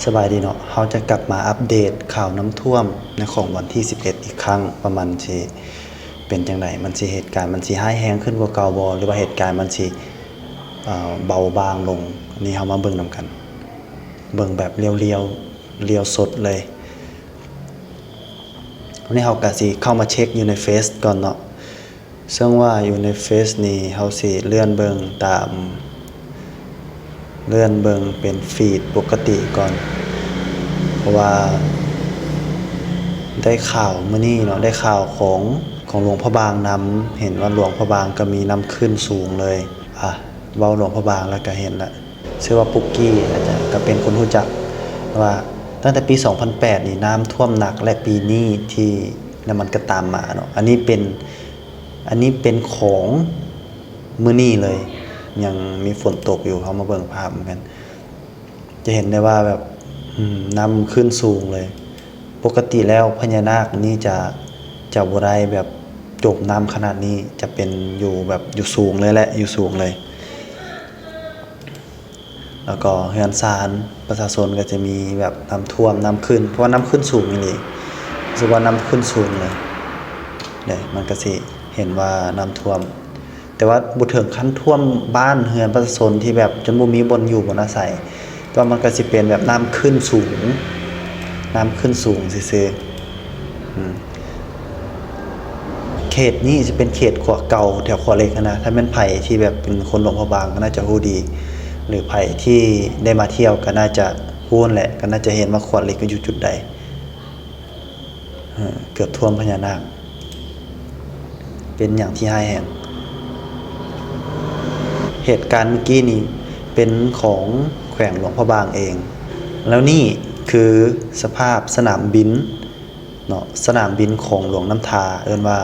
ສະບາຍດີເນາະ, ເຮົາຈະກັບມາອັບເດດຂ່າວນ້ຳຖ້ວມໃນຂອງວັນທີສິບເອັດອີກຄັ້ງ ວ່າມັນຊິເປັນຈັ່ງໃດ, ມັນຊິ ເຫດການມັນຊິຮ້າຍແຮງຂຶ້ນກວ່າເກົ່າບໍ່ ຫຼືວ່າເຫດການມັນຊິ ເອີ ເບົາບາງລົງ. ອັນນີ້ເຮົາມາເບິ່ງນຳກັນ, ເບິ່ງແບບລຽວໆ ລຽວສົດເລີຍ. ວັນນີ້ເຮົາກະຊິເຂົ້າມາເຊັກຢູ່ໃນເຟສກ່ອນເນາະ. ເຊິ່ງວ່າຢູ່ໃນເຟສນີ້ ເຮົາຊິເລື່ອນເບິ່ງຕາມ ເລື່ອນເບິ່ງເປັນຟີດປົກກະຕິກ່ອນ ເພາະວ່າໄດ້ຂ່າວມື້ນີ້ເນາະ, ໄດ້ຂ່າວຂອງ ຂອງຫຼວງພະບາງນຳ, ເຫັນວ່າຫຼວງພະບາງກໍມີນ້ຳຂຶ້ນສູງເລີຍ. ອາ ເວົ້າຫຼວງພະບາງແລ້ວກໍເຫັນລະ. ຊື່ວ່າປຸກກີ້ ອາດຈະກໍເປັນຄົນຮູ້ຈັກວ່າ ຕັ້ງແຕ່ປີສອງພັນແປດນີ້ນ້ຳຖ້ວມໜັກ ແລະ ປີນີ້ທີ່ ແລ້ວມັນກໍຕາມມາເນາະ. ອັນນີ້ເປັນ ອັນນີ້ເປັນຂອງມື້ນີ້ເລີຍ ຍັງມີຝົນຕົກຢູ່. ເຮົາມາເບິ່ງພາບນຳກັນ ຈະເຫັນໄດ້ວ່າແບບ ອືມ ນ້ຳຂຶ້ນສູງເລີຍ. ປົກກະຕິແລ້ວພະຍານາກນີ້ຈະ ຈະບໍ່ໄດ້ແບບຈົມນ້ຳຂະໜາດນີ້, ຈະເປັນຢູ່ແບບຢູ່ສູງເລີຍແຫຼະ ຢູ່ສູງເລີຍ. ແລ້ວກໍເຮືອນຊານປະຊາຊົນກໍຈະມີແບບນ້ຳຖ້ວມ ນ້ຳຂຶ້ນ ເພາະວ່ານ້ຳຂຶ້ນສູງອີ່ຫຼີ. ຮູ້ສຶກວ່ານ້ຳຂຶ້ນສູງເລີຍເດ້, ມັນກໍຊິເຫັນວ່ານ້ຳຖ້ວມ ແຕ່ວ່າບໍ່ເຖິງຂັ້ນຖ້ວມບ້ານເຮືອນປະຊາຊົນທີ່ແບບຈົນບໍ່ມີບ່ອນຢູ່ບ່ອນອາໄສ, ແຕ່ວ່າມັນກໍຊິເປັນແບບນ້ຳຂຶ້ນສູງ ນ້ຳຂຶ້ນສູງຊື່ໆ. ອືມ ເຂດນີ້ຈະເປັນເຂດຂົວເກົ່າແຖວຂົວເຫຼັກຫັ້ນນະ. ຖ້າແມ່ນໃຜທີ່ແບບເປັນຄົນຫຼວງພະບາງກໍໜ້າຈະຮູ້ດີ ຫຼືໃຜທີ່ໄດ້ມາທ່ຽວກໍໜ້າຈະຮູ້ຫັ້ນແຫຼະ, ກໍໜ້າຈະເຫັນວ່າຂົວເຫຼັກກໍຢູ່ຈຸດໃດ. ເອີ ເກືອບຖ້ວມພະຍານາກ ເປັນຫຍັງທີ່ຮ້າຍແຮງ. ເຫດການມື້ກີ້ນີ້ເປັນຂອງແຂວງຫຼວງພະບາງເອງ. ແລ້ວນີ້ຄືສະພາບສະໜາມບິນເນາະ, ສະໜາມບິນຂອງຫຼວງນ້ຳທາ ເອີ້ນວ່າ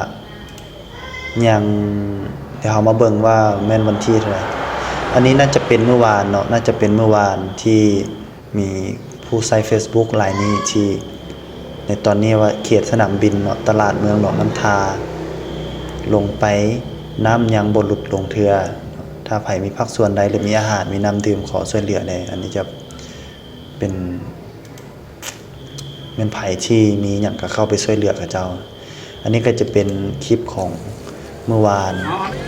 ຫຍັງ, ດຽວເຮົາມາເບິ່ງວ່າແມ່ນວັນທີເທົ່າໃດ. ອັນນີ້ໜ້າຈະເປັນມື້ວານເນາະ, ໜ້າຈະເປັນມື້ວານທີ່ ມີຜູ້ໃຊ້ເຟສບຸກລາຍນີ້ທີ່ ໃນຕອນນີ້ວ່າເຂດສະໜາມບິນເນາະ ຕະຫຼາດເມືອງຫຼວງນ້ຳທາ ລົງໄປ ນ້ຳຍັງບໍ່ຫຼຸດລົງເທື່ອ. ຖ້າໃຜມີພາກສ່ວນໃດ ຫຼື ມີອາຫານ ມີນ້ຳດື່ມ ຂໍຊ່ວຍເຫຼືອແດ່. ອັນນີ້ຈະເປັນ ແມ່ນໃຜທີ່ມີຫຍັງກໍເຂົ້າໄປຊ່ວຍເຫຼືອເຂົາເຈົ້າ. ອັນນີ້ກໍຈະເປັນຄລິບຂອງມື້ວານ,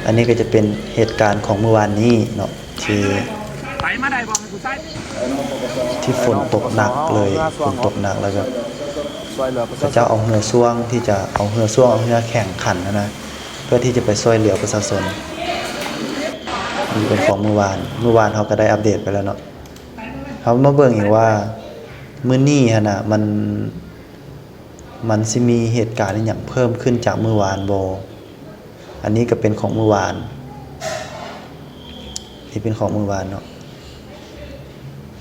ອັນນີ້ກໍຈະເປັນເຫດການຂອງມື້ວານນີ້ເນາະ ທີ່ ທີ່ຝົນຕົກໜັກເລີຍ, ຝົນຕົກໜັກ ແລ້ວກໍເຂົາເຈົ້າເອົາເຮືອຊ່ວງທີ່ຈະ ເອົາເຮືອຊ່ວງ ເອົາເຮືອແຂ່ງຂັນຫັ້ນນະ ເພື່ອທີ່ຈະໄປຊ່ວຍເຫຼືອປະຊາຊົນ. ນີ້ເປັນຂອງມື້ວານ, ມື້ວານເຮົາກໍໄດ້ອັບເດດໄປແລ້ວເນາະ. ເຮົາມາເບິ່ງອີກວ່າ ມື້ນີ້ຫັ້ນນະ ມັນ ມັນຊິມີເຫດການອີ່ຫຍັງເພີ່ມຂຶ້ນຈາກມື້ວານບໍ່? ອັນນີ້ກໍເປັນຂອງມື້ວານ, ນີ້ເປັນຂອງມື້ວານເນາະ.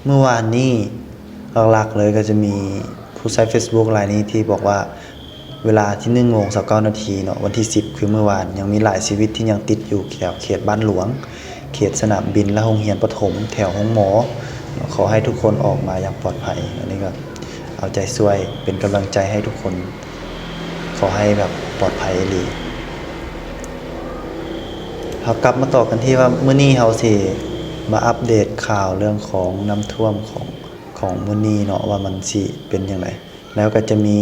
ມື້ວານນີ້ຫຼັກໆເລີຍກໍຈະມີຜູ້ໃຊ້ເຟສບຸກລາຍນີ້ທີ່ບອກວ່າ ເວລາທີໜຶ່ງໂມງຊາວເກົ້ານາທີເນາະ, ວັນທີສິບ ຄືມື້ວານ ຍັງມີຫຼາຍຊີວິດທີ່ຍັງຕິດຢູ່ແຖວເຂດບ້ານຫຼວງ, ເຂດສະໜາມບິນ ແລະ ໂຮງຮຽນປະຖົມ ແຖວໂຮງໝໍ. ຂໍໃຫ້ທຸກຄົນອອກມາຢ່າງປອດໄພ. ອັນນີ້ກໍເອົາໃຈຊ່ວຍ ເປັນກຳລັງໃຈໃຫ້ທຸກຄົນ, ຂໍໃຫ້ແບບປອດໄພອີ່ຫຼີ. ເຮົາກັບມາຕໍ່ກັນທີ່ວ່າ ມື້ນີ້ເຮົາຊິມາອັບເດດຂ່າວເລື່ອງຂອງນ້ຳຖ້ວມຂອງ ຂອງມື້ນີ້ເນາະ ວ່າມັນຊິເປັນຈັ່ງໃດ. ແລ້ວກໍຈະມີ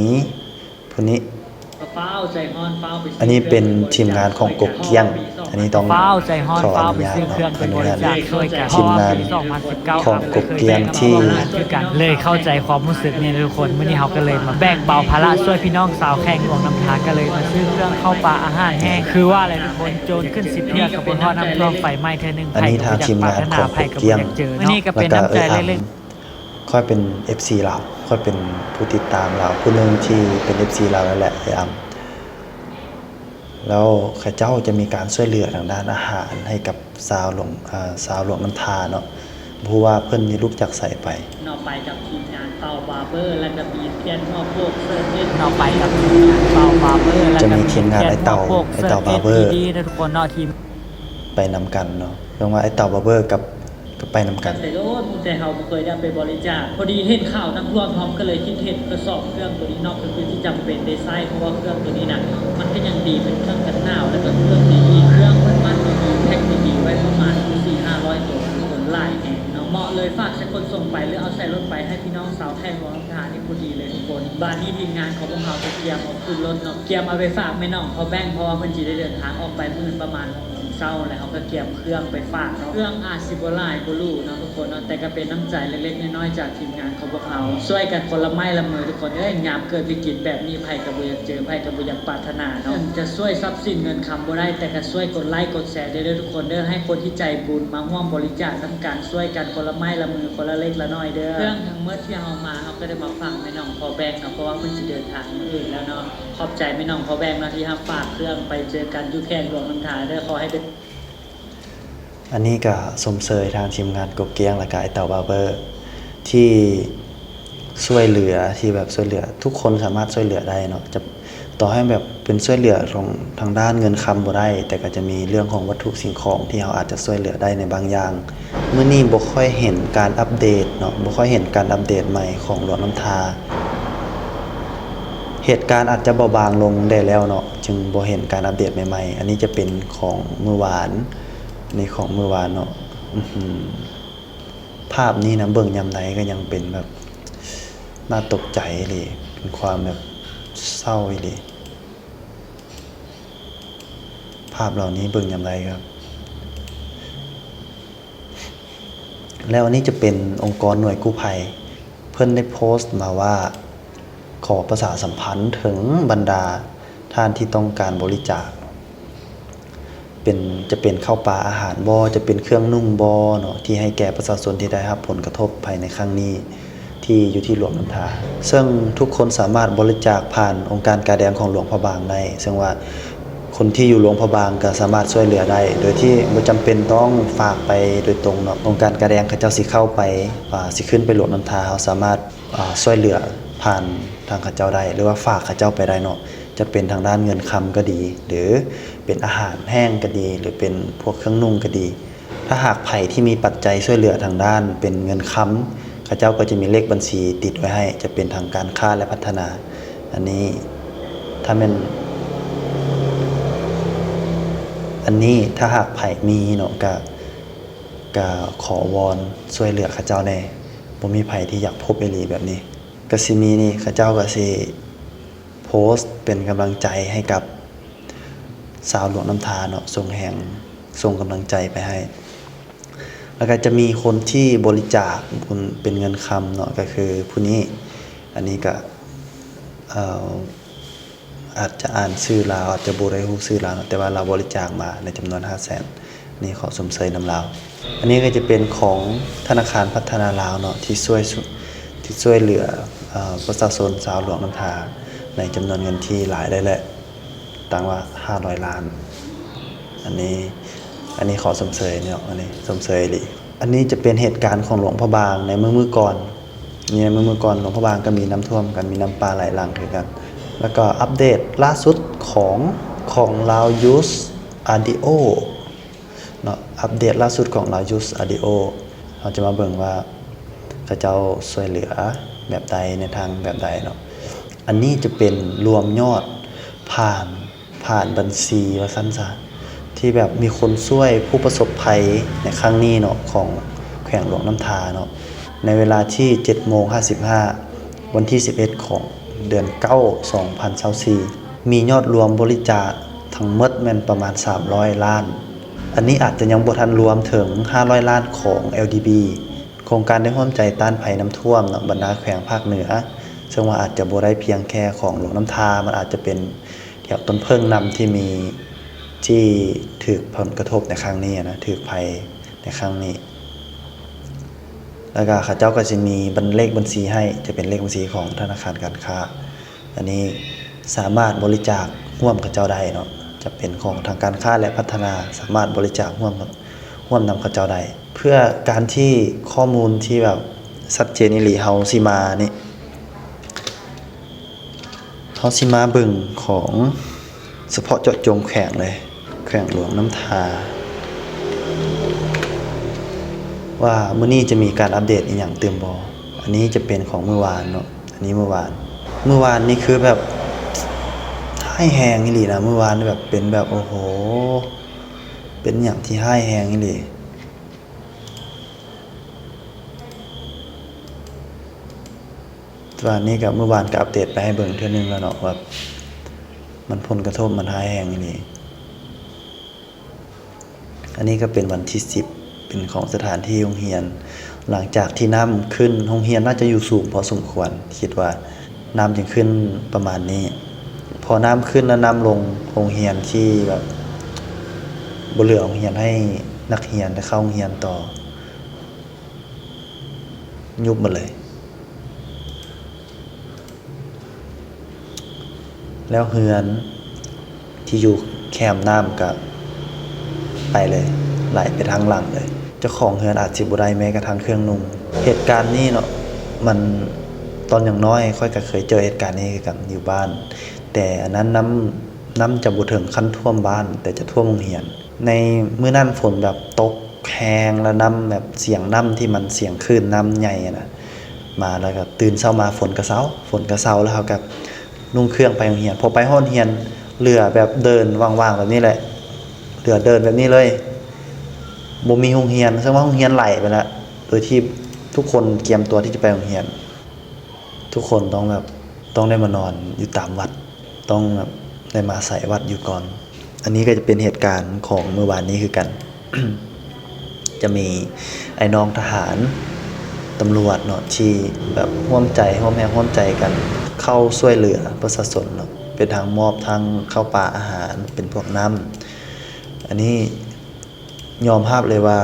ຜູ້ນີ້ ອັນນີ້ເປັນທີມງານຂອງກົກກ້ຽງ, ອັນນີ້ຕ້ອງຂໍອະນຸຍາດເນາະ, ອະນຸຍາດທີມງານຂອງກົກກ້ຽງທີ່ ເລີຍເຂົ້າໃຈຄວາມຮູ້ສຶກນີ້ທຸກຄົນ. ມື້ນີ້ເຮົາກໍເລີຍມາແບ່ງເບົາພາລະຊ່ວຍພີ່ນ້ອງຊາວແຂວງຫຼວງນ້ຳທາ, ກໍເລີຍມາຊື້ເຄື່ອງເຂົ້າປາອາຫານແຫ້ງ. ຄືວ່າແຫຼະທຸກຄົນ, ໂຈນຂຶ້ນສິບເທື່ອກໍບໍ່ພໍ້ນ້ຳຖ້ວມໄຟໄໝ້ເທື່ອໜຶ່ງ. ອັນນີ້ທາງທີມງານຂອງກົກກ້ຽງ ແລ້ວກໍເອື້ອຍອຳ ຂ້ອຍເປັນເອັຟຊີລາວ, ຂ້ອຍເປັນຜູ້ຕິດຕາມລາວຜູ້ໜຶ່ງທີ່ເປັນເອັຟຊີລາວນັ້ນແຫຼະ ເອື້ອຍອຳ. ແລ້ວເຂົາເຈົ້າຈະມີການຊ່ວຍເຫຼືອທາງດ້ານອາຫານໃຫ້ກັບຊາວຫຼວງ ອາ ຊາວຫຼວງນ້ຳທາເນາະ, ບໍ່ຮູ້ວ່າເພິ່ນນີ້ລຸກຈາກໃສໄປ. ເນາະ ໄປກັບທີມງານເປົາບາເບີ ແລ້ວກໍມີແກ່ນຮອບໂລກເຊີດເອັດ ເນາະ ໄປກັບທີມງານເປົາບາເບີ ແລ້ວກໍມີທີມງານໄອ້ເຕົ່າ ໄອ້ເຕົ່າບາເບີ ທີ່ດີນະທຸກຄົນເນາະ ທີ່ໄປນຳກັນເນາະ. ເພາະວ່າໄອ້ເຕົ່າບາເບີກັບ ກໍໄປນຳກັນ. ແຕ່ໂດນ ແຕ່ເຮົາບໍ່ເຄີຍໄດ້ໄປບໍລິຈາກ. ພໍດີເຫັນຂ່າວນ້ຳຖ້ວມ ເຮົາກໍເລີຍຄິດເຫັນ ກໍຊອກເຄື່ອງໂຕນີ້ເນາະ ກໍຄືທີ່ຈຳເປັນໄດ້ໃຊ້, ເພາະວ່າເຄື່ອງໂຕນີ້ນະ ມັນກໍຍັງດີ ເປັນເຄື່ອງກັນໜາວ ແລ້ວກໍເຄື່ອງດີໆ, ເຄື່ອງເພິ່ນມັດດີໆ, ແພັກດີໆ ໄວ້ປະມານສີ່ຫ້າຮ້ອຍໂຕ ຄືຄົນຫຼາຍແຮງເນາະ. ເໝາະເລີຍ ຝາກໃສ່ຂົນສົ່ງໄປ ຫຼືເອົາໃສ່ລົດໄປໃຫ້ພີ່ນ້ອງຊາວແຂວງຫຼວງນ້ຳທານີ້ພໍດີເລີຍທຸກຄົນ. ບາດນີ້ທີມງານຂອງພວກເຮົາກະກຽມເອົາຂຶ້ນລົດເນາະ ກຽມເອົາໄປຝາກແມ່ນ້ອງພໍ່ແບັງ ເພາະວ່າເພິ່ນຊິໄດ້ເດີນທາງອອກໄປມື້ອື່ນປະມານຫົກໂມງເຊົ້າ ແລ້ວເຮົາກະກຽມເຄື່ອງໄປຝາກເນາະ. ເຄື່ອງອາດຊິບໍ່ຫຼາຍບໍ່ຫຼູເນາະທຸກຄົນເນາະ ແຕ່ກະເປັນນ້ຳໃຈເລັກໆນ້ອຍໆຈາກທີມງານຂອງພວກເຮົາ ຊ່ວຍກັນຄົນລະໄມ້ລະມືທຸກຄົນເອີຍ. ຍາມເກີດວິກິດແບບນີ້ ໃຜກະບໍ່ຢາກເຈີ ໃຜກະບໍ່ຢາກປາດຖະໜາເນາະ. ເຖິງຈະຊ່ວຍຊັບສິນເງິນຄຳບໍ່ໄດ້ ແຕ່ກະຊ່ວຍກົດໄລກົດແຊເດີທຸກຄົນເດີ ໃຫ້ຄົນທີ່ໃຈບຸນມາຮ່ວມບໍລິຈາກນຳກັນ ຊ່ວຍກັນຄົນລະໄມ້ລະມື ຄົນລະເລັກລະນ້ອຍເດີ. ເຄື່ອງທັງໝົດທີ່ເຮົາມາ ເຮົາກະໄດ້ມາຝາກແມ່ນ້ອງພໍ່ແບັງເນາະ ເພາະວ່າເພິ່ນຊິເດີນທາງມື້ອື່ນແລ້ວເນາະ. ຂອບໃຈແມ່ນ້ອງພໍ່ແບງເນາະ ທີ່ຮັບຝາກເຄື່ອງໄປເຈີກັນຢູ່ແຂວງຫຼວງນ້ຳທາເດີ ຂໍໃຫ້ເດີ. ອັນນີ້ກະຊົມເຊີຍທາງທີມງານກົກກ້ຽງ ແລະກະອ້າຍເຕົາບາເບີ ທີ່ຊ່ວຍເຫຼືອ ທີ່ແບບຊ່ວຍເຫຼືອ ທຸກຄົນສາມາດຊ່ວຍເຫຼືອໄດ້ເນາະ ຈະ ຕໍ່ໃຫ້ແບບເປັນຊ່ວຍເຫຼືອຂອງທາງດ້ານເງິນຄຳບໍ່ໄດ້ ແຕ່ກະຈະມີເລື່ອງຂອງວັດຖຸສິ່ງຂອງທີ່ເຮົາອາດຈະຊ່ວຍເຫຼືອໄດ້ໃນບາງຢ່າງ. ມື້ນີ້ບໍ່ຄ່ອຍເຫັນການອັບເດດເນາະ ບໍ່ຄ່ອຍເຫັນການອັບເດດໃໝ່ຂອງຫຼວງນ້ຳທາ. ເຫດການອາດຈະເບົາບາງລົງແດ່ແລ້ວເນາະ ຈຶ່ງບໍ່ເຫັນການອັບເດດໃໝ່ໆ. ອັນນີ້ຈະເປັນຂອງມື້ວານ ນີ້ຂອງມື້ວານເນາະ. ອືຫື ພາບນີ້ນະ ເບິ່ງຍາມໃດກະຍັງເປັນແບບໜ້າຕົກໃຈອີ່ຫຼີ ເປັນຄວາມແບບເສົ້າອີ່ຫຼີ. ພາບເຫຼົ່ານີ້ເບິ່ງຍາມໃດກະ ແລ້ວອັນນີ້ຈະເປັນອົງກອນໜ່ວຍກູ້ໄພ ເພິ່ນໄດ້ໂພສມາວ່າ ຂໍປະຊາສຳພັນເຖິງບັນດາທ່ານທີ່ຕ້ອງການບໍລິຈາກ ເປັນ ຈະເປັນເຂົ້າປາອາຫານບໍ ຈະເປັນເຄື່ອງນຸ່ງບໍເນາະ ທີ່ໃຫ້ແກ່ປະຊາຊົນທີ່ໄດ້ຮັບຜົນກະທົບໄພໃນຄັ້ງນີ້ ທີ່ຢູ່ທີ່ຫຼວງນ້ຳທາ ເຊິ່ງທຸກຄົນສາມາດບໍລິຈາກຜ່ານອົງການກາແດງຂອງຫຼວງພະບາງໄດ້ ເຊິ່ງວ່າຄົນທີ່ຢູ່ຫຼວງພະບາງກະສາມາດຊ່ວຍເຫຼືອໄດ້ ໂດຍທີ່ບໍ່ຈຳເປັນຕ້ອງຝາກໄປໂດຍຕົງເນາະ. ອົງການກາແດງເຂົາເຈົ້າຊິເຂົ້າໄປ ອາ ຊິຂຶ້ນໄປຫຼວງນ້ຳທາ ເຮົາສາມາດ ອາ ຊ່ວຍເຫຼືອຜ່ານທາງເຂົາເຈົ້າໄດ້ ຫຼືວ່າຝາກເຂົາເຈົ້າໄປໄດ້ເນາະ ຈະເປັນທາງດ້ານເງິນຄຳກະດີ ຫຼືເປັນອາຫານແຫ້ງກະດີ ຫຼືເປັນພວກເຄື່ອງນຸ່ງກະດີ. ຖ້າຫາກໃຜທີ່ມີປັດໄຈຊ່ວຍເຫຼືອທາງດ້ານເປັນເງິນຄຳ ເຂົາເຈົ້າກະຈະມີເລກບັນຊີຕິດໄວ້ໃຫ້ ຈະເປັນທາງການຄ້າ ແລະ ພັດທະນາ. ອັນນີ້ ຖ້າແມ່ນ ອັນນີ້ ຖ້າຫາກໃຜມີເນາະ ກະ ກະຂໍວອນຊ່ວຍເຫຼືອເຂົາເຈົ້າແດ່ ບໍ່ມີໃຜທີ່ຢາກພົບອີ່ຫຼີແບບນີ້. ກະຊິມີນີ້ ເຂົາເຈົ້າກະຊິໂພສເປັນກຳລັງໃຈໃຫ້ກັບຊາວຫຼວງນ້ຳທາເນາະ ສົ່ງແຮງ ສົ່ງກຳລັງໃຈໄປໃຫ້ ແລ້ວກະຈະມີຄົນທີ່ບໍລິຈາກເປັນເງິນຄຳເນາະ ກະຄືຜູ້ນີ້ ອັນນີ້ກະ ເອີ ອາດຈະອ່ານຊື່ລາວ ອາດຈະບໍ່ໄດ້ຮູ້ຊື່ລາວເນາະ ແຕ່ວ່າລາວບໍລິຈາກມາໃນຈຳນວນຫ້າແສນ ນີ້ຂໍຊົມເຊີຍນຳລາວ. ອັນນີ້ກະຈະເປັນຂອງທະນາຄານພັດທະນາລາວເນາະ ທີ່ຊ່ວຍ ທີ່ຊ່ວຍເຫຼືອ ເອີ ປະຊາຊົນຊາວຫຼວງນ້ຳທາ ໃນຈຳນວນເງິນທີ່ຫຼາຍໄດ້ແຫຼະ ຕັ້ງວ່າຫ້າຮ້ອຍລ້ານ. ອັນນີ້ ອັນນີ້ຂໍຊົມເຊີຍເນາະ ອັນນີ້ຊົມເຊີຍອີ່ຫຼີ. ອັນນີ້ຈະເປັນເຫດການຂອງຫຼວງພະບາງໃນມື້ ມື້ກ່ອນ ໃນມື້ ມື້ກ່ອນ ຫຼວງພະບາງກະມີນ້ຳຖ້ວມກັນ ມີນ້ຳປ່າໄຫຼຫຼັງຄືກັນ. ແລ້ວກະອັບເດດລ່າສຸດຂອງ ຂອງ Loud Youth Radio ເນາະ ອັບເດດລ່າສຸດຂອງ Loud Youth Radio ເຮົາຈະມາເບິ່ງວ່າເຂົາເຈົ້າຊ່ວຍເຫຼືອແບບໃດ ໃນທາງແບບໃດເນາະ. ອັນນີ້ຈະເປັນລວມຍອດຜ່ານ ຜ່ານບັນຊີວ່າຊັ້ນຊະ ທີ່ແບບມີຄົນຊ່ວຍຜູ້ປະສົບໄພໃນຄັ້ງນີ້ເນາະ ຂອງແຂວງຫຼວງນ້ຳທາເນາະ ໃນເວລາທີເຈັດໂມງຫ້າສິບຫ້າ ວັນທີສິບເອັດ ຂອງເດືອນເກົ້າ ສອງພັນຊາວສີ່ ມີຍອດລວມບໍລິຈາກທັງໝົດແມ່ນປະມານສາມຮ້ອຍລ້ານ. ອັນນີ້ອາດຈະຍັງບໍ່ທັນລວມເຖິງຫ້າຮ້ອຍລ້ານຂອງ LDB ໂຄງການໄດ້ຮ່ວມໃຈຕ້ານໄພນ້ຳຖ້ວມເນາະ ບັນດາແຂວງພາກເໜືອ ເຊິ່ງວ່າອາດຈະບໍ່ໄດ້ພຽງແຄ່ຂອງຫຼວງນ້ຳທາ ມັນອາດຈະເປັນ ແຖວຕົ້ນເຜິ້ງນຳທີ່ມີ ທີ່ຖືກຜົນກະທົບໃນຄັ້ງນີ້ນະ ຖືກໄພໃນຄັ້ງນີ້ ແລ້ວກະເຂົາເຈົ້າກະຊິມີບັນ ເລກບັນຊີໃຫ້ ຈະເປັນເລກບັນຊີຂອງທະນາຄານການຄ້າ. ອັນນີ້ສາມາດບໍລິຈາກຮ່ວມເຂົາເຈົ້າໄດ້ເນາະ ຈະເປັນຂອງທາງການຄ້າ ແລະ ພັດທະນາ ສາມາດບໍລິຈາກຮ່ວມ ຮ່ວມນຳເຂົາເຈົ້າໄດ້. ເພື່ອການທີ່ຂໍ້ມູນທີ່ແບບຊັດເຈນອີ່ຫຼີ ເຮົາຊິມານີ້ ເຮົາຊິມາເບິ່ງຂອງສະເພາະເຈາະຈົງແຂວງເລີຍ ແຂວງຫຼວງນ້ຳທາ ວ່າມື້ນີ້ຈະມີການອັບເດດອີ່ຫຍັງຕື່ມບໍ່. ອັນນີ້ຈະເປັນຂອງມື້ວານເນາະ ອັນນີ້ມື້ວານ ມື້ວານນີ້ຄືແບບຮ້າຍແຮງອີ່ຫຼີນະ ມື້ວານແບບເປັນແບບ ໂອ້ໂຫ ເປັນຫຍັງທີ່ຮ້າຍແຮງອີ່ຫຼີ. ວ່ານີ້ກໍ ມື້ວານກໍອັບເດດໄປໃຫ້ເບິ່ງເທື່ອໜຶ່ງແລ້ວເນາະ ວ່າມັນ ຜົນກະທົບມັນຮ້າຍແຮງອີ່ຫຼີ. ອັນນີ້ກໍເປັນວັນທີສິບ ເປັນຂອງສະຖານທີ່ໂຮງຮຽນ. ຫຼັງຈາກທີ່ນ້ຳຂຶ້ນ ໂຮງຮຽນໜ້າຈະຢູ່ສູງພໍສົມຄວນ ຄິດວ່ານ້ຳຈຶ່ງຂຶ້ນປະມານນີ້. ພໍນ້ຳຂຶ້ນແລ້ວນ້ຳລົງ ໂຮງຮຽນທີ່ແບບບໍ່ເຫຼືອໂຮງຮຽນໃຫ້ນັກຮຽນໄດ້ເຂົ້າໂຮງຮຽນຕໍ່ ຍຸບໝົດເລີຍ. ແລ້ວເຮືອນທີ່ຢູ່ແຄມນ້ຳກໍໄປເລີຍ ໄຫຼໄປທາງຫຼັງເລີຍ. ເຈົ້າຂອງເຮືອນອາດຊິບໍ່ໄດ້ແມ້ກະທັ່ງເຄື່ອງນຸ່ງ. ເຫດການນີ້ເນາະ ມັນ ຕອນຍັງນ້ອຍຂ້ອຍກໍເຄີຍເຈີເຫດການນີ້ຄືກັນຢູ່ບ້ານ, ແຕ່ອັນນັ້ນນ້ຳ ນ້ຳຈະບໍ່ເຖິງຂັ້ນຖ້ວມບ້ານ ແຕ່ຈະຖ້ວມໂຮງຮຽນ. ໃນມື້ນັ້ນຝົນແບບຕົກແຮງ ແລ້ວນ້ຳແບບສຽງນ້ຳທີ່ມັນສຽງຄື້ນນ້ຳໃຫຍ່ຫັ້ນນະ ມາ ແລ້ວກໍຕື່ນເຊົ້າມາຝົນກໍເຊົາ ຝົນກໍເຊົາ ແລ້ວເຮົາກໍນຸ່ງເຄື່ອງໄປໂຮງຮຽນ. ພໍໄປຮອດໂຮງຮຽນ ເຫຼືອແບບເດີ່ນຫວ່າງໆແບບນີ້ແຫຼະ ເຫຼືອເດີ່ນແບບນີ້ເລີຍ ບໍ່ມີໂຮງຮຽນ ເຊິ່ງວ່າໂຮງຮຽນໄຫຼໄປແລ້ວ ໂດຍທີ່ທຸກຄົນກຽມຕົວທີ່ຈະໄປໂຮງຮຽນ. ທຸກຄົນຕ້ອງແບບ ຕ້ອງໄດ້ມານອນຢູ່ຕາມວັດ ຕ້ອງແບບໄດ້ມາອາໄສວັດຢູ່ກ່ອນ. ອັນນີ້ກໍຈະເປັນເຫດການຂອງມື້ວານນີ້ຄືກັນ ຈະມີອ້າຍນ້ອງທະຫານ ຕຳຫຼວດເນາະ ທີ່ແບບຮ່ວມໃຈ ຮ່ວມແຮງຮ່ວມໃຈກັນ ເຂົ້າຊ່ວຍເຫຼືອປະຊາຊົນເນາະ ເປັນທັງມອບທັງເຂົ້າປາອາຫານ ເປັນພວກນ້ຳ. ອັນນີ້ ຍອມຮັບເລີຍວ່າ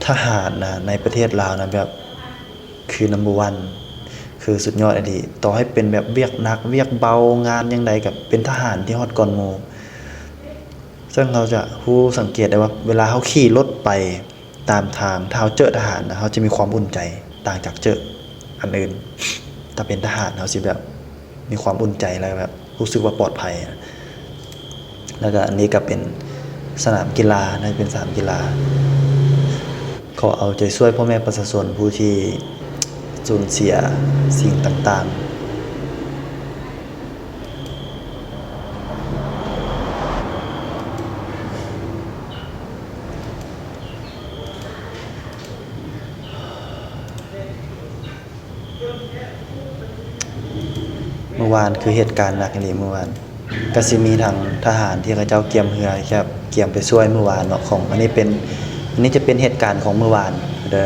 ທະຫານນະ ໃນປະເທດລາວນະ ແບບ ຄື number one ຄືສຸດຍອດອີ່ຫຼີ. ຕໍ່ໃຫ້ເປັນແບບວຽກໜັກວຽກເບົາ ງານຫຍັງໃດກໍເປັນທະຫານທີ່ຮອດກ່ອນໝູ່. ເຊິ່ງເຮົາຈະຮູ້ສັງເກດໄດ້ວ່າ ເວລາເຮົາຂີ່ລົດໄປຕາມທາງ ຖ້າເຮົາເຈີທະຫານນະ ເຮົາຈະມີຄວາມອຸ່ນໃຈ ຕ່າງຈາກເຈີອັນອື່ນ. ຖ້າເປັນທະຫານ ເຮົາຊິແບບ ມີຄວາມອຸ່ນໃຈ ແລ້ວແບບຮູ້ສຶກວ່າປອດໄພ. ແລ້ວກໍອັນນີ້ກໍເປັນສະໜາມກິລາ ໜ້າຈະເປັນສະໜາມກິລາ. ຂໍເອົາໃຈຊ່ວຍພໍ່ແມ່ປະຊາຊົນຜູ້ທີ່ສູນເສຍສິ່ງຕ່າງໆ. ມື້ວານຄືເຫດການໜັກອີ່ຫຼີມື້ວານ. ກະຊິມີທັງທະຫານທີ່ເຂົາເຈົ້າກຽມເຮືອ ແບບກຽມໄປຊ່ວຍມື້ວານເນາະ ຂອງ ອັນນີ້ເປັນ ອັນນີ້ຈະເປັນເຫດການຂອງມື້ວານເດີ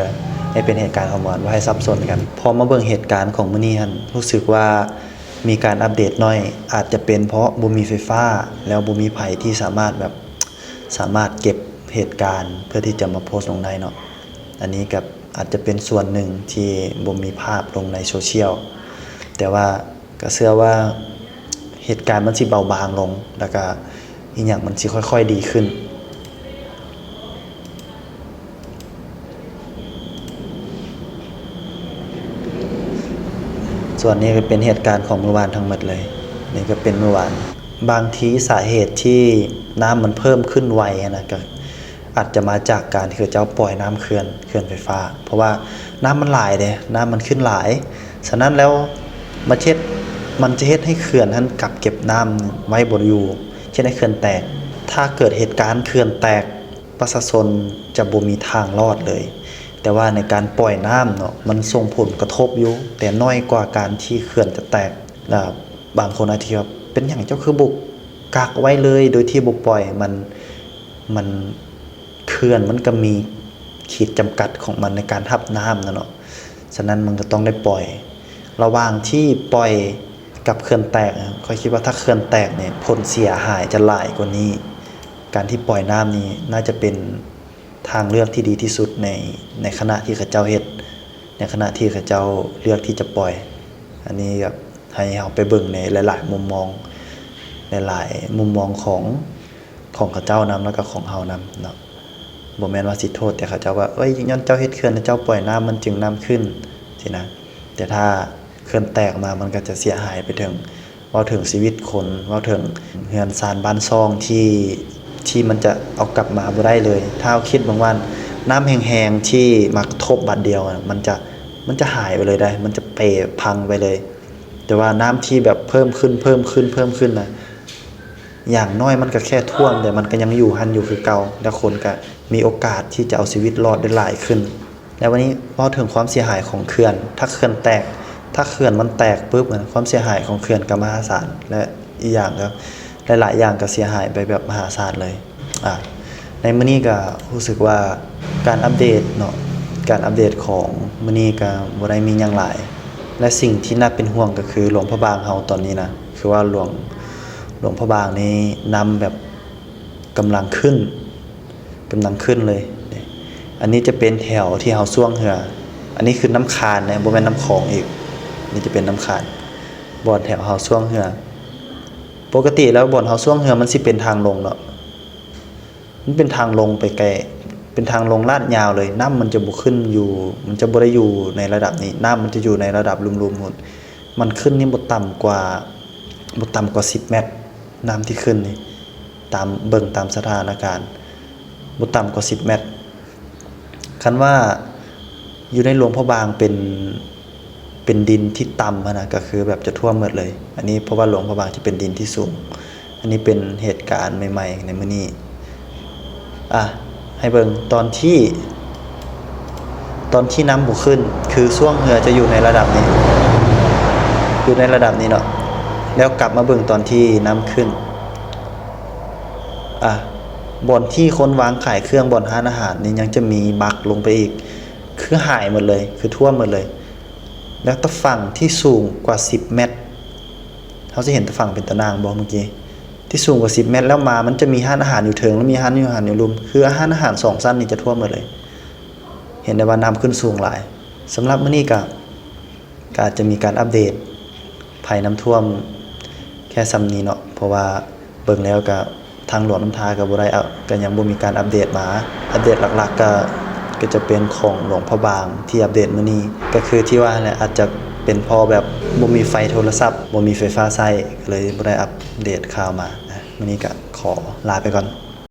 ໃຫ້ເປັນເຫດການຂອງມື້ວານ ບໍ່ໃຫ້ສັບສົນກັນ. ພໍມາເບິ່ງເຫດການຂອງມື້ນີ້ຫັ້ນ ຮູ້ສຶກວ່າມີການອັບເດດໜ້ອຍ ອາດຈະເປັນເພາະບໍ່ມີໄຟຟ້າ ແລ້ວບໍ່ມີໃຜທີ່ສາມາດແບບ ສາມາດເກັບເຫດການເພື່ອທີ່ຈະມາໂພສລົງໄດ້ເນາະ. ອັນນີ້ກໍອາດຈະເປັນສ່ວນໜຶ່ງທີ່ບໍ່ມີພາບລົງໃນໂຊຊຽວ ແຕ່ວ່າກໍເຊື່ອວ່າເຫດການມັນຊິເບົາບາງລົງ ແລ້ວກໍອີ່ຫຍັງມັນຊິຄ່ອຍໆດີຂຶ້ນ. ສ່ວນນີ້ກໍເປັນເຫດການຂອງມື້ວານທັງໝົດເລີຍ. ນີ້ກໍເປັນມື້ວານ. ບາງທີສາເຫດທີ່ນ້ຳມັນເພີ່ມຂຶ້ນໄວຫັ້ນນະ ກໍອາດຈະມາຈາກການທີ່ເຂົາເຈົ້າປ່ອຍນ້ຳເຂື່ອນ ເຂື່ອນໄຟຟ້າ ເພາະວ່ານ້ຳມັນຫຼາຍເດ້ ນ້ຳມັນຂຶ້ນຫຼາຍ. ສະນັ້ນແລ້ວ ມັນເຮັດ ມັນຈະເຮັດໃຫ້ເຂື່ອນຫັ້ນກັກເກັບນ້ຳໄວ້ບໍ່ຢູ່ ເຮັດໃຫ້ເຂື່ອນແຕກ. ຖ້າເກີດເຫດການເຂື່ອນແຕກ ປະຊາຊົນຈະບໍ່ມີທາງລອດເລີຍ. ແຕ່ວ່າໃນການປ່ອຍນ້ຳເນາະ ມັນສົ່ງຜົນກະທົບຢູ່ ແຕ່ໜ້ອຍກວ່າການທີ່ເຂື່ອນຈະແຕກ. ລະບາງຄົນອາດຈະຄິດວ່າ ເປັນຫຍັງເຈົ້າຄືບໍ່ກັກໄວ້ເລີຍໂດຍທີ່ບໍ່ປ່ອຍ? ມັນ ມັນ ເຂື່ອນມັນກໍມີຂີດຈຳກັດຂອງມັນໃນການຮັບນ້ຳນະເນາະ. ສະນັ້ນມັນກໍຕ້ອງໄດ້ປ່ອຍ. ລະຫວ່າງທີ່ປ່ອຍກັບເຂື່ອນແຕກ ຂ້ອຍຄິດວ່າຖ້າເຂື່ອນແຕກນີ້ ຜົນເສຍຫາຍຈະຫຼາຍກວ່ານີ້. ການທີ່ປ່ອຍນ້ຳນີ້ໜ້າຈະເປັນທາງເລືອກທີ່ດີທີ່ສຸດໃນ ໃນຂະນະທີ່ເຂົາເຈົ້າເຮັດ ໃນຂະນະທີ່ເຂົາເຈົ້າເລືອກທີ່ຈະປ່ອຍ. ອັນນີ້ແບບໃຫ້ເຮົາໄປເບິ່ງໃນຫຼາຍໆມຸມມອງ ຫຼາຍໆມຸມມອງຂອງ ຂອງເຂົາເຈົ້ານຳ ແລ້ວກໍຂອງເຮົານຳເນາະ. ບໍ່ແມ່ນວ່າຊິໂທດແຕ່ເຂົາເຈົ້າວ່າ ເອີຍ ຍ້ອນເຈົ້າເຮັດເຂື່ອນ ແລ້ວເຈົ້າປ່ອຍນ້ຳ ມັນຈຶ່ງນ້ຳຂຶ້ນ ຊີ້ນະ. ແຕ່ຖ້າເຂື່ອນແຕກມາ ມັນກໍຈະເສຍຫາຍໄປເຖິງ ເວົ້າເຖິງຊີວິດຄົນ ເວົ້າເຖິງເຮືອນຊານບ້ານຊ່ອງທີ່ ທີ່ມັນຈະເອົາກັບມາບໍ່ໄດ້ເລີຍ. ຖ້າເຮົາຄິດເບິ່ງວ່າ ນ້ຳແຮງໆທີ່ມາກະທົບບາດດຽວນະ ມັນຈະ ມັນຈະຫາຍໄປເລີຍໄດ໋ ມັນຈະເປພັງໄປເລີຍ. ແຕ່ວ່ານ້ຳທີ່ແບບເພີ່ມຂຶ້ນ ເພີ່ມຂຶ້ນ ເພີ່ມຂຶ້ນນະ ຢ່າງໜ້ອຍມັນກໍແຄ່ຖ້ວມ ແຕ່ມັນກໍຍັງຢູ່ຫັ້ນຢູ່ຄືເກົ່າ ແລ້ວຄົນກໍມີໂອກາດທີ່ຈະເອົາຊີວິດລອດໄດ້ຫຼາຍຂຶ້ນ. ແລ້ວວັນນີ້ເວົ້າເຖິງຄວາມເສຍຫາຍຂອງເຂື່ອນ, ຖ້າເຂື່ອນແຕກ ຖ້າເຂື່ອນມັນແຕກປຶບ ຄວາມເສຍຫາຍຂອງເຂື່ອນກໍມະຫາສານ ແລະ ອີກຢ່າງກໍ ຫຼາຍໆຢ່າງກໍເສຍຫາຍໄປແບບມະຫາສານເລີຍ. ອາ ໃນມື້ນີ້ກໍຮູ້ສຶກວ່າການອັບເດດເນາະ ການອັບເດດຂອງມື້ນີ້ກໍບໍ່ໄດ້ມີຫຍັງຫຼາຍ ແລະ ສິ່ງທີ່ໜ້າເປັນຫ່ວງກໍຄືຫຼວງພະບາງເຮົາຕອນນີ້ນະ ຄືວ່າຫຼວງ ຫຼວງພະບາງນີ້ນ້ຳແບບກຳລັງຂຶ້ນ ກຳລັງຂຶ້ນເລີຍ. ອັນນີ້ຈະເປັນແຖວທີ່ເຮົາຊ່ວງເຮືອ ອັນນີ້ຄືນ້ຳຄານນະ ບໍ່ແມ່ນນ້ຳຂອງອີກ ນີ້ຈະເປັນນ້ຳຄານ ບ່ອນແຖວເຮົາຊ່ວງເຮືອ. ປົກກະຕິແລ້ວບ່ອນເຮົາຊ່ວງເຮືອມັນຊິເປັນທາງລົງເນາະ ມັນເປັນທາງລົງໄປໄກ ເປັນທາງລົງລາດຍາວເລີຍ ນ້ຳມັນຈະບໍ່ຂຶ້ນຢູ່ ມັນຈະບໍ່ໄດ້ຢູ່ໃນລະດັບນີ້ ນ້ຳມັນຈະຢູ່ໃນລະດັບລຸ່ມໆພຸ້ນ. ມັນຂຶ້ນນີ້ບໍ່ຕ່ຳກວ່າ ບໍ່ຕ່ຳກວ່າສິບແມັດ ນ້ຳທີ່ຂຶ້ນນີ້ ຕາມ ເບິ່ງຕາມສະຖານະການ ບໍ່ຕ່ຳກວ່າສິບແມັດ. ຄັນວ່າຢູ່ໃນຫຼວງພະບາງເປັນ ເປັນດິນທີ່ຕ່ຳຫັ້ນນະ ກໍຄືແບບຈະຖ້ວມໝົດເລີຍ. ອັນນີ້ເພາະວ່າຫຼວງພະບາງຈະເປັນດິນທີ່ສູງ. ອັນນີ້ເປັນເຫດການໃໝ່ໆໃນມື້ນີ້. ອາ ໃຫ້ເບິ່ງຕອນທີ່ ຕອນທີ່ນ້ຳບໍ່ຂຶ້ນ ຄືຊ່ວງເຮືອຈະຢູ່ໃນລະດັບນີ້ ຢູ່ໃນລະດັບນີ້ເນາະ ແລ້ວກັບມາເບິ່ງຕອນທີ່ນ້ຳຂຶ້ນ. ອາ ບ່ອນທີ່ຄົນວາງຂາຍເຄື່ອງ ບ່ອນຮ້ານອາຫານນີ້ຍັງຈະມີບັກລົງໄປອີກ ຄືຫາຍໝົດເລີຍ ຄືຖ້ວມໝົດເລີຍ. ແລ້ວຕາຝັ່ງທີ່ສູງກວ່າສິບແມັດ ເຮົາຊິເຫັນຕາຝັ່ງເປັນຕາໜ່າງບໍ່ເມື່ອກີ້ ທີ່ສູງກວ່າສິບແມັດ ແລ້ວມາມັນຈະມີຮ້ານອາຫານຢູ່ເທິງ ແລ້ວມີຮ້ານຢູ່ ຮ້ານອາຫານຢູ່ລຸ່ມ ຄືຮ້ານອາຫານສອງຊັ້ນນີ້ຈະຖ້ວມໝົດເລີຍ. ເຫັນໄດ້ວ່ານ້ຳຂຶ້ນສູງຫຼາຍ. ສຳລັບມື້ນີ້ກະ ກະອາດຈະມີການອັບເດດໄພນ້ຳຖ້ວມແຄ່ສ່ຳນີ້ເນາະ ເພາະວ່າເບິ່ງແລ້ວກະທາງຫຼວງນ້ຳທາກະບໍ່ໄດ້ ກະຍັງບໍ່ມີການອັບເດດມາ. ອັບເດດຫຼັກໆກະ ກະຈະເປັນຂອງຫຼວງພະບາງທີ່ອັບເດດມື້ນີ້ ກະຄືທີ່ວ່າຫັ້ນແຫຼະ ອາດຈະເປັນເພາະແບບບໍ່ມີໄຟໂທລະສັບ ບໍ່ມີໄຟຟ້າໃຊ້ ກະເລີຍບໍ່ໄດ້ອັບເດດຂ່າວມາ. ມື້ນີ້ກະຂໍລາໄປກ່ອນ.